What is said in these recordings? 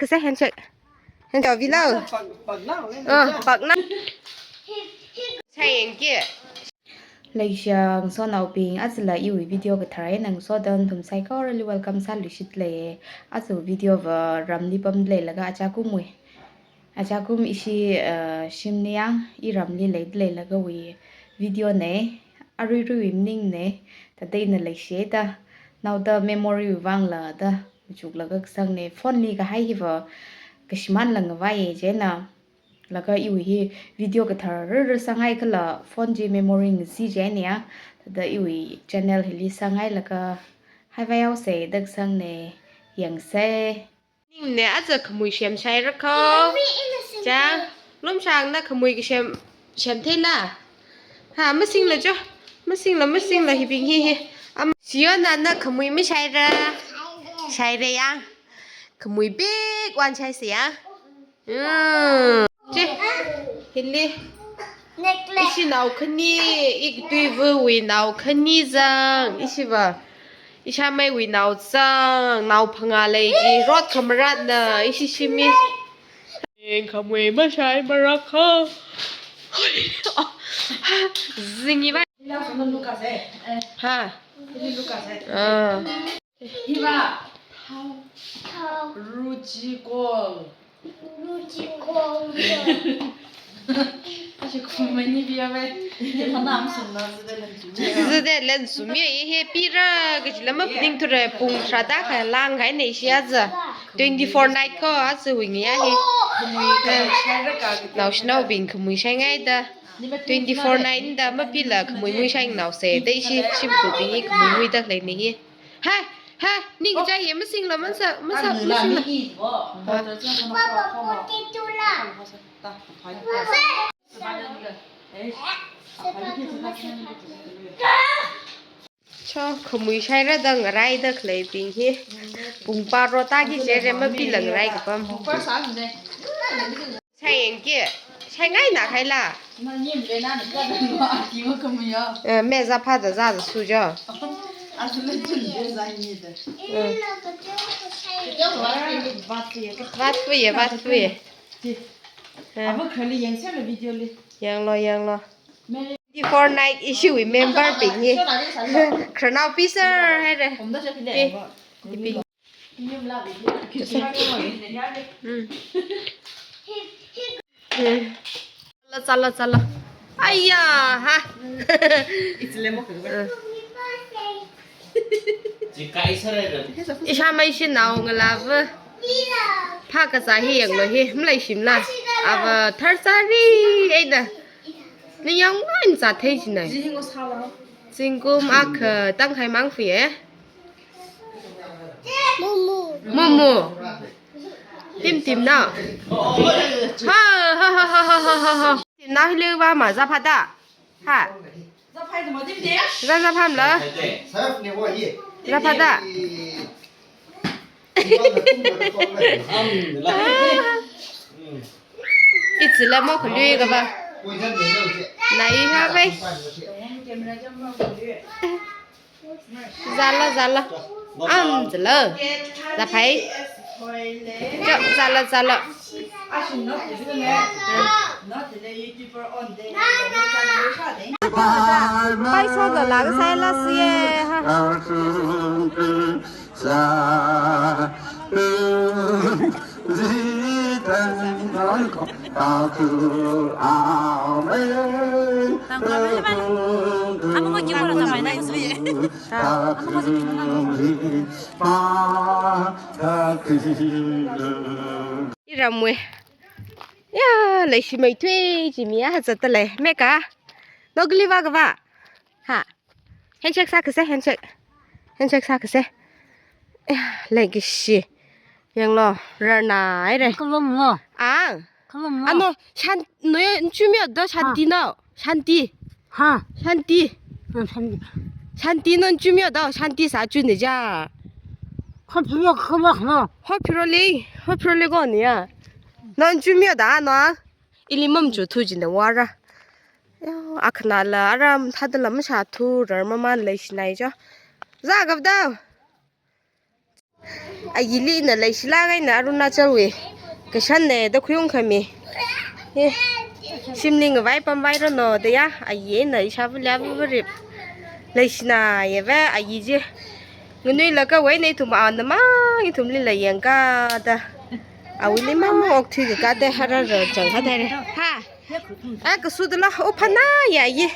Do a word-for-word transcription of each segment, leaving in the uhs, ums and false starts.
Kase handshake. Handshake vilo. Pak, pak nao le. Ah, pak nao. Sayang ke. Leishiya ngasotnaobing, ajala iwui video kathar eina ngasoda nathum saikorali welcome sāluishit lei. Aja video va ramli pamda leilaga ajakumwui. Ajakum ishi, uh, shimli yang, iramli leida leilagawui video nei, aruiruiwui maning nei, thāda ina leishiya da, naoda memory wui vangla da, machuklaga kasang nei, phone li kahai hiva, kashimānla ngavai chieina, laga iwui hi video kathar rara sāngai kala phone chi memory ngazi chieina ya, thāda iwui channel hili sāngailaga, haivai haosei da kasang nei, yangse. Ning ne aja khamui semshaira kho. Cha, Lumshang na khamui kasem, semtheila. Ha, masingla cho. Masingla, masingla hibing hi hi. Am, Siona na khamui mashaira. Shaira ya. Khamui big one shaise ya. Hmm. Che. Hili. Ishi nao khani, ikathuiva̱wui nao khani zang, ishiva. Ishameiwui nao zang, nao phangā lei chi, rot khamaratna, ishi shimli. Eng khamui mashai marakha. Zingi ba. Ha. Ah. Hiva. Thao. Ruchi kol. Ruchi kol. Ashi kumani biya ve. Manam sumna zide len sumya. Zide len sumya, ye he pira, kachila maphaning thura pung tharāda khalang hai nei shi aja. Twenty-four night kho aja wing ya he. Naoshinaobing khamui shaingaida. Twenty-four night da mapila khamui muishai naose. Da ishi shimkhur bing hi khamui muida lei nei hi. Ha, ha, ning cha ye masingla, masa, masa, masingla. Ha. Cho, khamui shaira da ngaraida khaleibing hi. Pung paro taki jere mapila ngarai kapam. Sayang ke, shaingai na khaila. Eh, me zaphada zaza sujo. Eh. Vatfuye, vatfuye. Eh. Yanglo, yanglo. Twenty-four night ishiwui member bing hi. Khararnao pisar haira. Eh. Mm. Mm. Chala, chala, chala. Aiya, ha. Eh. Ishamei shinao ngalāva. Phākazā hi yanglo hi, maleishimla. Ava tharsari eina. Ningyāng main zat thei jinai. Zingkum akha tangkhai mang fuye. Mumu. Mumu. Tim tim na. Ha, ha, ha. Tim na hile ba ma zaphada. Ha. Za zapham la. Zaphada. Itsila mo khului kaba. Nai ha bai. Zala, zala. Am, zala. Zaphai. Cho, zala, zala. Pai so lo la sai la siye. Ha. Iramwe. Ya, leishimeithui jimi ya hazatalei. Meka. Nokli va kava. Ha. Handshake sākase, handshake. Handshake sākase. Eh, leikashi. Yanglo, rarna haira. Kalom lo. Ang. Kalom lo. Ano, shan, no, chumyo do shanti no. Shanti. Ha. Shanti. Ha, shanti. Shanti no chumyo do, shanti sāchuni ja. Ho phiro, ho phiro, ho. Ho phiro le, ho phiro le go ni ya. No chumyo da no. Ili mamchu thu jina wara. Ya, akhana la aram thada la masha thu rar maman leishinai jo. Za gavda. Ayili ina leishilāk eina Arunachalwui kashanna da khuiungkhami. Eh, shimli ngavai pamvai rano da ya, ayi eina ishāvā lea vā varip. Leishina ye va ayi chi. Nganuilakha wui eina ithum ana mang ithumlila yangkada. Awuili mang okthui kakā da harara chang kha da re. Ha. A kasu dala, o phana ya yi.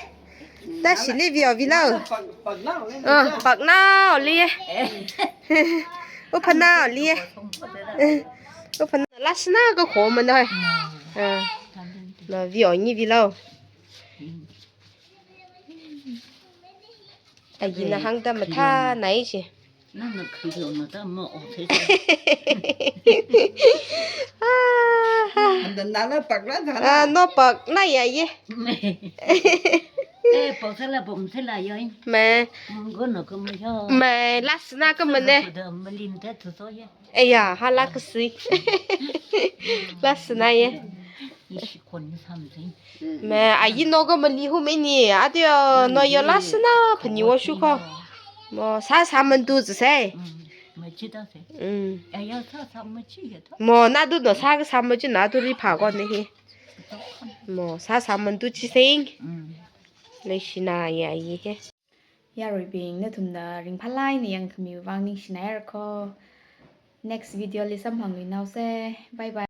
Tashili vio vilo. Oh, pakna oli ye. O phana oli ye. O phana lashina ka khoma na. Ah. Na vio ni vilo. Ayina hāngda mathānai chi. Nana khuilu na da ma o the. Ah, ah. Anda nala pakla thala. Ah, no pakna ya ye. Me. Eh, paksala pom sala yoi. Me. Mungko no ko mo yo. Me, lashina ka mane. Da malim da tu so ye. Eya, hala kasi. Lashina ye. Ishi kon ni samsing. Me, ayi no ka mali hu me ni. Adio, no yo lashina pani wa shu ko. Mo, sā sāmandu zi se. Mm, machi da se. Mm. Aya sā sā machi ya da. Mo, na du no sā ka sāmachi na du ri pha ko ne hi. Mo, sā sāmandu chi sing. Mm. Leishina ya yi he. Yaruibing, nathumna ringphālāk eina yangkhami vang ningshinaira ko. Next video li samphangluinao se. Bye bye.